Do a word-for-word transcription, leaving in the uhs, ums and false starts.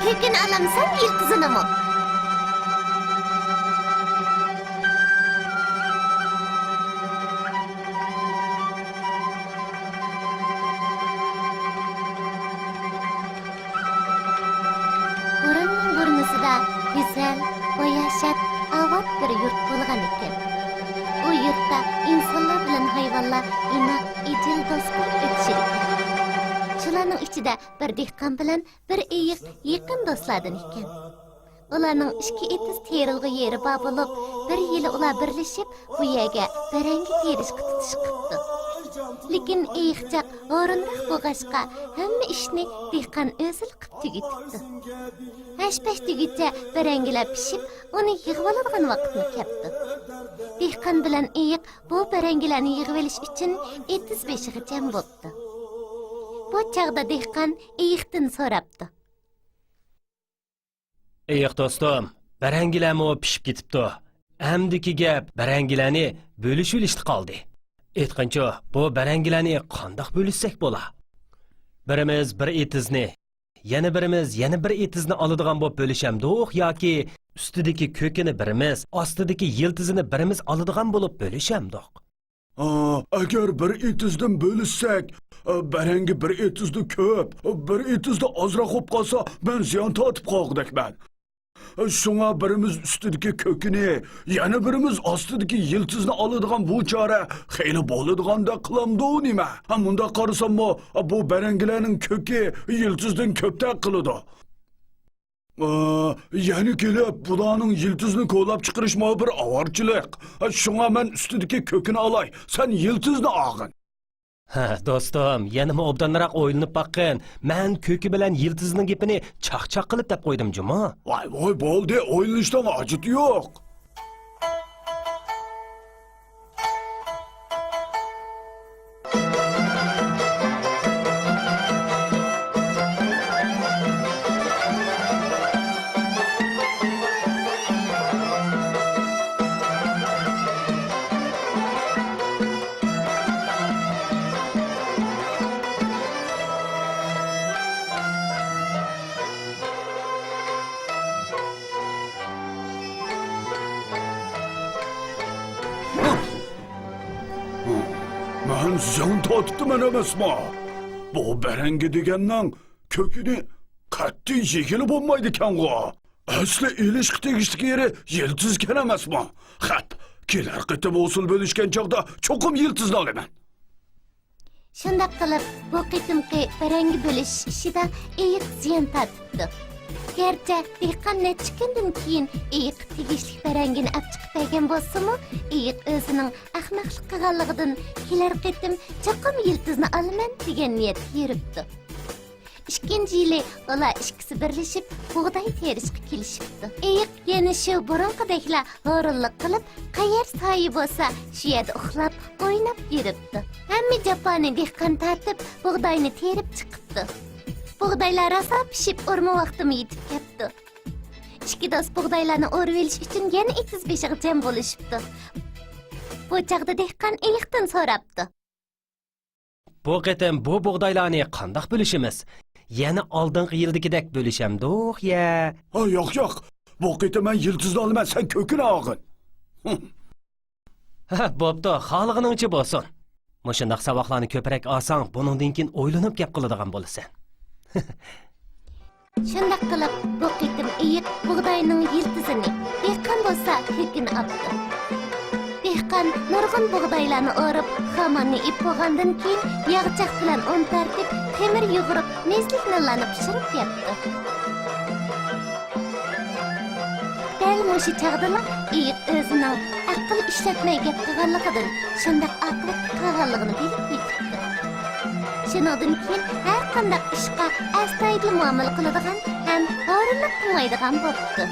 كۆكىنى ئالامسەن يىلتىزىنىمۇ؟ بوراننىڭ بۇرنىسىدا گۈزەل، باياشات، ئاۋات بىر يۇرت بولغان ئىكەن. ئۇ يۇرتتا ئىنسانلار بىلەن ھايۋانلار ئىناق، ئىجىل دوستلۇق ئۆتۈشىدىكەن. شۇلارنىڭ ئىچىدە بىر دېھقان بىلەن بىر ئېيىق يېقىن دوستلاردىن ئىكەن. ئۇلارنىڭ ئىككى ئېتىز تېرىلغۇ يېرى بار بولۇپ، بىر يىلى ئۇلار بىرلىشىپ، بۇ يەرگە بەرەڭگە تېرىشقا تۇتۇش قىپتۇ. لېكىن ئېيىقچاق ھۇرۇنراق بولغاچقا، ھەممە ئىشنى دېھقان ئۆزىلا قىپ تۈگىتىپتۇ. ھەش-پەش دېگۈچە بەرەڭگىلەر پىشىپ، ئۇنى يىغىۋالىدىغان ۋاقىتمۇ كەپتۇ. دېھقان بىلەن ئېيىق بۇ بەرەڭگىلەرنى يىغىۋېلىش ئۈچۈن ئېتىز بېشىغا جەم بوپتۇ. بۇ چاغدا دېھقان ئېيىقتىن سوراپتۇ. ئېيىق دوستۇم، بەرەڭگىلەرمۇ پىشىپ كېتىپتۇ. ئەمدىكى گەپ بەرەڭگىلەرنى بۆلۈشۈۋېلىشتا قالدى. ئېيتقىنچۇ، بۇ بەرەڭگىلەرنى قانداق بۆلۈشسەك بولا؟ بىرىمىز بىر ئېتىزنى، يەنە بىرىمىز يەنە بىر ئېتىزنى ئالىدىغان بولۇپ بۆلۈشەمدۇق ياكى ئۈستىدىكى كۆكىنى بىرىمىز، ئاستىدىكى يىلتىزىنى بىرىمىز ئالىدىغان بولۇپ بۆلۈشەمدۇق؟ ئا، ئەگەر بىر ئېتىزدىن بۆلۈشسەك، بەرەڭگى بىر ئېتىزدا كۆپ، بىر ئېتىزدا ئازراق بولۇپ قالسا، مەن زىيان تارتىپ قالغۇدەكمەن. شۇڭا بىرىمىز ئۈستىدىكى كۆكىنى، يەنە بىرىمىز ئاستىدىكى يىلتىزنى ئالىدىغان بۇ چارە خېلى بولىدىغاندەك قىلامدۇ نېمە؟ ھە، مۇنداق قارىساممۇ، بۇ بەرەڭگىلەرنىڭ كۆكى يىلتىزدىن كۆپتەك قىلىدۇ. ئا، يەنە كېلىپ، بۇلارنىڭ يىلتىزىنى كولاپ چىقىرىشمۇ بىر ئاۋارىچىلىق. شۇڭا مەن ئۈستىدىكى كۆكىنى ئالاي، سەن يىلتىزنى ئالغىن. ھە، دوستۇم، يەنىمۇ ئوبدانراق ئويلىنىپ باققىن. مەن كۆكى بىلەن يىلتىزىنىڭ گېپىنى چاقچاق قىلىپ دەپ قويدۇم جۇمۇ. ۋاي، ۋاي، بولدى، ئويلىنىشنىڭ ھاجىتى يوق. مەن زىيان تارتىپتىمەن ئەمەسمۇ؟ بۇ بەرەڭگى دېگەننىڭ كۆكىنى قەتئىي يېگىلى بولمايدىكەنغۇ. ئەسلى ئېلىشقا تېگىشلىك يېرى يىلتىزكەن ئەمەسمۇ؟ خەپ، كېلەر قېتىم ھوسۇل بۆلۈشكەن چاغدا چوقۇم يىلتىزنى ئالىمەن. شۇنداق قىلىپ، بۇ قېتىمقى بەرەڭگە بۆلۈشۈش ئىشىدا ئېيىق زىيان تارتىپتۇ. گەرچە دېھقان نەچچە كۈندىن كېيىن ئېيىققا تېگىشلىك بەرەڭگىنى ئەپ چىقىپ بەرگەن بولسىمۇ، ئېيىق ئۆزىنىڭ ئەخمەقلىق قىلغانلىقىدىن كېلەر قېتىم چوقۇم يىلتىزنى ئالىمەن دېگەن نىيەتتە يۈرۈپتۇ. ئىككىنچى يىلى ئۇلار ئىككىسى بىرلىشىپ بۇغداي تېرىشقا كېلىشىپتۇ. ئېيىق يەنە شۇ بۇرۇنقىدەكلا ھۇرۇنلۇق قىلىپ، قەيەر سايە بولسا، شۇ يەردە ئۇخلاپ، ئويناپ يۈرۈپتۇ. ھەممە جاپانى دېھقان تارتىپ، بۇغداينى تېرىپ چىقىپتۇ. بۇغدايلار راسا پىشىپ، ئورما ۋاقتىمۇ يېتىپ كەپتۇ. ئىككى دوست بۇغدايلارنى ئورىۋېلىش ئۈچۈن يەنە ئېتىز بېشىغا جەم بولۇشۇپتۇ. بۇ چاغدا دېھقان ئېيىقتىن سوراپتۇ. بۇ قېتىم بۇ بۇغدايلارنى قانداق بۆلۈشىمىز؟ يەنە ئالدىنقى يىلدىكىدەك بۆلۈشەمدۇق يا؟ ھە، ياق، ياق. بۇ قېتىم مەن يىلتىزنى ئالىمەن، سەن كۆكىنى ئالغىن. ھە، بوپتۇ، خالىغىنىڭچە بولسۇن. مۇشۇنداق ساۋاقلارنى كۆپرەك ئالساڭ، بۇنىڭدىن كېيىن ئويلىنىپ گەپ قىلىدىغان بولىسەن. شۇنداق قىلىپ، بۇ قېتىم ئېيىق بۇغداينىڭ يىلتىزىنى، دېھقان بولسا كۆكىنى ئاپتۇ. دېھقان نۇرغۇن بۇغدايلارنى ئورۇپ، خاماننى ئېلىپ بولغاندىن كېيىن، ياغچاق بىلەن ئۇن تارتىپ، خېمىر يۇغۇرۇپ، مېزىلىك نانلارنى پىشۇرۇپ يەپتۇ. دەل مۇشۇ چاغدىلا ئېيىق ئۆزىنىڭ ئەقىل ئىشلەتمەي گەپ قىلغانلىقىدىن شۇنداق ئاقىۋەتكە قالغانلىقىنى بىلىپ يېتىپتۇ. شۇنىڭدىن كېيىن ھەر قانداق ئىشقا ئەستايىدىل مۇئامىلە قىلىدىغان ھەم ھۇرۇنلۇق قىلمايدىغان بوپتۇ.